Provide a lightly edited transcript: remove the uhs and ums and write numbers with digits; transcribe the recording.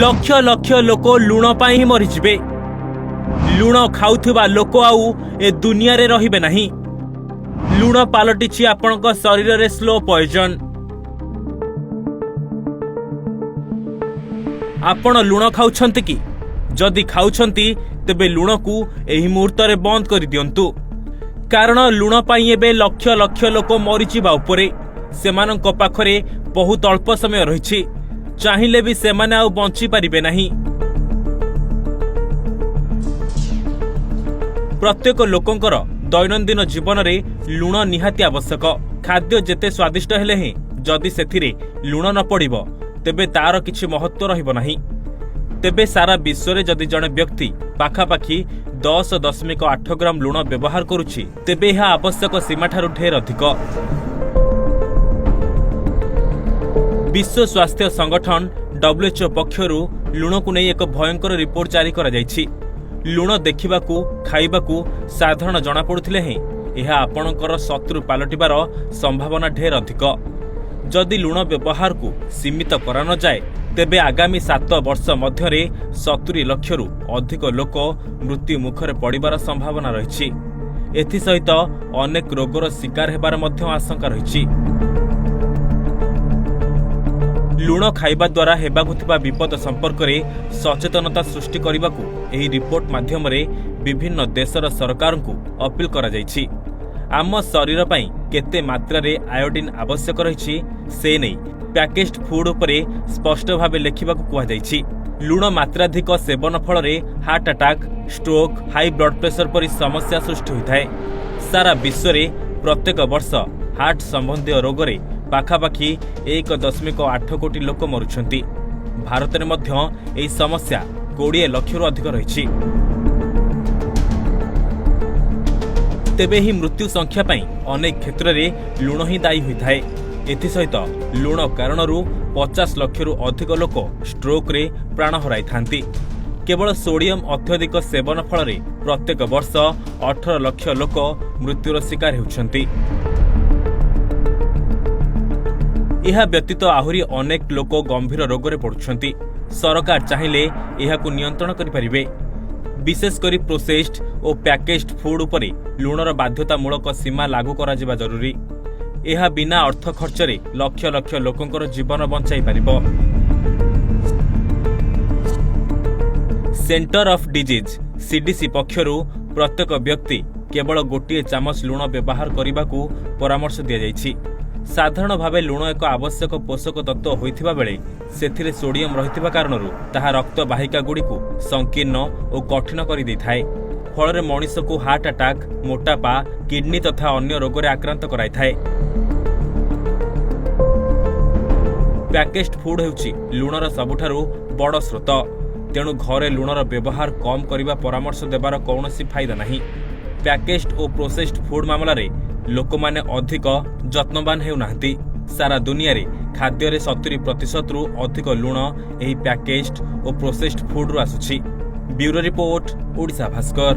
ଲକ୍ଷ ଲକ୍ଷ ଲୋକ ଲୁଣ ପାଇଁ ହିଁ ମରିଯିବେ। ଲୁଣ ଖାଉଥିବା ଲୋକ ଆଉ ଏ ଦୁନିଆରେ ରହିବେ ନାହିଁ। ଲୁଣ ପାଲଟିଛି ଆପଣଙ୍କ ଶରୀରରେ ସ୍ଲୋ ପଏଜନ। ଆପଣ ଲୁଣ ଖାଉଛନ୍ତି କି? ଯଦି ଖାଉଛନ୍ତି, ତେବେ ଲୁଣକୁ ଏହି ମୁହୂର୍ତ୍ତରେ ବନ୍ଦ କରିଦିଅନ୍ତୁ, କାରଣ ଲୁଣ ପାଇଁ ଏବେ ଲକ୍ଷ ଲକ୍ଷ ଲୋକ ମରିଯିବା ଉପରେ। ସେମାନଙ୍କ ପାଖରେ ବହୁତ ଅଳ୍ପ ସମୟ ରହିଛି। ଚାହିଁଲେ ବି ସେମାନେ ଆଉ ବଞ୍ଚି ପାରିବେ ନାହିଁ। ପ୍ରତ୍ୟେକ ଲୋକଙ୍କର ଦୈନନ୍ଦିନ ଜୀବନରେ ଲୁଣ ନିହାତି ଆବଶ୍ୟକ। ଖାଦ୍ୟ ଯେତେ ସ୍ୱାଦିଷ୍ଟ ହେଲେ ହେଁ ଯଦି ସେଥିରେ ଲୁଣ ନ ପଡ଼ିବ, ତେବେ ତାର କିଛି ମହତ୍ତ୍ୱ ରହିବ ନାହିଁ। ତେବେ ସାରା ବିଶ୍ୱରେ ଯଦି ଜଣେ ବ୍ୟକ୍ତି ପାଖାପାଖି 10.8 ଗ୍ରାମ ଲୁଣ ବ୍ୟବହାର କରୁଛି, ତେବେ ଏହା ଆବଶ୍ୟକ ସୀମାଠାରୁ ଢେର ଅଧିକ। ବିଶ୍ୱ ସ୍ୱାସ୍ଥ୍ୟ ସଂଗଠନ WHO ପକ୍ଷରୁ ଲୁଣକୁ ନେଇ ଏକ ଭୟଙ୍କର ରିପୋର୍ଟ ଜାରି କରାଯାଇଛି। ଲୁଣ ଦେଖିବାକୁ, ଖାଇବାକୁ ସାଧାରଣ ଜଣାପଡ଼ୁଥିଲେ ହେଁ ଏହା ଆପଣଙ୍କର ଶତ୍ରୁ ପାଲଟିବାର ସମ୍ଭାବନା ଢେର ଅଧିକ। ଯଦି ଲୁଣ ବ୍ୟବହାରକୁ ସୀମିତ କରାନଯାଏ, ତେବେ ଆଗାମୀ 7 ବର୍ଷ ମଧ୍ୟରେ 70 ଲକ୍ଷରୁ ଅଧିକ ଲୋକ ମୃତ୍ୟୁ ମୁଖରେ ପଡ଼ିବାର ସମ୍ଭାବନା ରହିଛି। ଏଥିସହିତ ଅନେକ ରୋଗର ଶିକାର ହେବାର ମଧ୍ୟ ଆଶଙ୍କା ରହିଛି। ଲୁଣ ଖାଇବା ଦ୍ୱାରା ହେବାକୁ ଥିବା ବିପଦ ସମ୍ପର୍କରେ ସଚେତନତା ସୃଷ୍ଟି କରିବାକୁ ଏହି ରିପୋର୍ଟ ମାଧ୍ୟମରେ ବିଭିନ୍ନ ଦେଶର ସରକାରଙ୍କୁ ଅପିଲ କରାଯାଇଛି। ଆମ ଶରୀର ପାଇଁ କେତେ ମାତ୍ରାରେ ଆୟୋଡିନ୍ ଆବଶ୍ୟକ ରହିଛି, ସେ ନେଇ ପ୍ୟାକେଜଡ୍ ଫୁଡ୍ ଉପରେ ସ୍ପଷ୍ଟ ଭାବେ ଲେଖିବାକୁ କୁହାଯାଇଛି। ଲୁଣ ମାତ୍ରାଧିକ ସେବନ ଫଳରେ heart attack, stroke, high blood pressure ପରି ସମସ୍ୟା ସୃଷ୍ଟି ହୋଇଥାଏ। ସାରା ବିଶ୍ୱରେ ପ୍ରତ୍ୟେକ ବର୍ଷ ହାର୍ଟ ସମ୍ବନ୍ଧୀୟ ରୋଗରେ ପାଖାପାଖି 1.8 କୋଟି ଲୋକ ମରୁଛନ୍ତି। ଭାରତରେ ମଧ୍ୟ ଏହି ସମସ୍ୟା 20 ଲକ୍ଷରୁ ଅଧିକ ରହିଛି। ତେବେ ଏହି ମୃତ୍ୟୁ ସଂଖ୍ୟା ପାଇଁ ଅନେକ କ୍ଷେତ୍ରରେ ଲୁଣ ହିଁ ଦାୟୀ ହୋଇଥାଏ। ଏଥିସହିତ ଲୁଣ କାରଣରୁ 50 ଲକ୍ଷରୁ ଅଧିକ ଲୋକ ଷ୍ଟ୍ରୋକ୍ରେ ପ୍ରାଣ ହରାଇଥାନ୍ତି। କେବଳ ସୋଡିୟମ ଅତ୍ୟଧିକ ସେବନ ଫଳରେ ପ୍ରତ୍ୟେକ ବର୍ଷ 18 ଲକ୍ଷ ଲୋକ ମୃତ୍ୟୁର ଶିକାର ହେଉଛନ୍ତି। ଏହା ବ୍ୟତୀତ ଆହୁରି ଅନେକ ଲୋକ ଗମ୍ଭୀର ରୋଗରେ ପଡୁଛନ୍ତି। ସରକାର ଚାହିଁଲେ ଏହାକୁ ନିୟନ୍ତ୍ରଣ କରିପାରିବେ। ବିଶେଷ କରି ପ୍ରୋସେସ୍ଡ ଓ ପ୍ୟାକେଜଡ୍ ଫୁଡ୍ ଉପରେ ଲୁଣର ବାଧ୍ୟତାମୂଳକ ସୀମା ଲାଗୁ କରାଯିବା ଜରୁରୀ। ଏହା ବିନା ଅର୍ଥ ଖର୍ଚ୍ଚରେ ଲକ୍ଷ ଲକ୍ଷ ଲୋକଙ୍କର ଜୀବନ ବଞ୍ଚାଇ ପାରିବ। ସେଣ୍ଟର ଅଫ୍ ଡିଜିଜ୍ ସିଡିସି ପକ୍ଷରୁ ପ୍ରତ୍ୟେକ ବ୍ୟକ୍ତି କେବଳ ଗୋଟିଏ ଚାମଚ ଲୁଣ ବ୍ୟବହାର କରିବାକୁ ପରାମର୍ଶ ଦିଆଯାଇଛି। ସାଧାରଣ ଭାବେ ଲୁଣ ଏକ ଆବଶ୍ୟକ ପୋଷକ ତତ୍ତ୍ୱ ହୋଇଥିବା ବେଳେ ସେଥିରେ ସୋଡିୟମ ରହିଥିବା କାରଣରୁ ତାହା ରକ୍ତ ବାହିକାଗୁଡ଼ିକୁ ସଂକୀର୍ଣ୍ଣ ଓ କଠିନ କରିଦେଇଥାଏ। ଫଳରେ ମଣିଷକୁ ହାର୍ଟ ଆଟାକ୍, ମୋଟାପା, କିଡନୀ ତଥା ଅନ୍ୟ ରୋଗରେ ଆକ୍ରାନ୍ତ କରାଇଥାଏ। ପ୍ୟାକେଜଡ୍ ଫୁଡ୍ ହେଉଛି ଲୁଣର ସବୁଠାରୁ ବଡ଼ ସ୍ରୋତ। ତେଣୁ ଘରେ ଲୁଣର ବ୍ୟବହାର କମ୍ କରିବା ପରାମର୍ଶ ଦେବାର କୌଣସି ଫାଇଦା ନାହିଁ। ପ୍ୟାକେଜଡ୍ ଓ ପ୍ରୋସେସ୍ଡ ଫୁଡ୍ ମାମଲାରେ ଲୋକମାନେ ଅଧିକ ଯତ୍ନବାନ ହେଉନାହାନ୍ତି। ସାରା ଦୁନିଆରେ ଖାଦ୍ୟରେ 70 ପ୍ରତିଶତରୁ ଅଧିକ ଲୁଣ ଏହି ପ୍ୟାକେଜଡ୍ ଓ ପ୍ରୋସେସ୍ଡ ଫୁଡ୍ରୁ ଆସୁଛି। Bureau report, Odisha Bhaskar.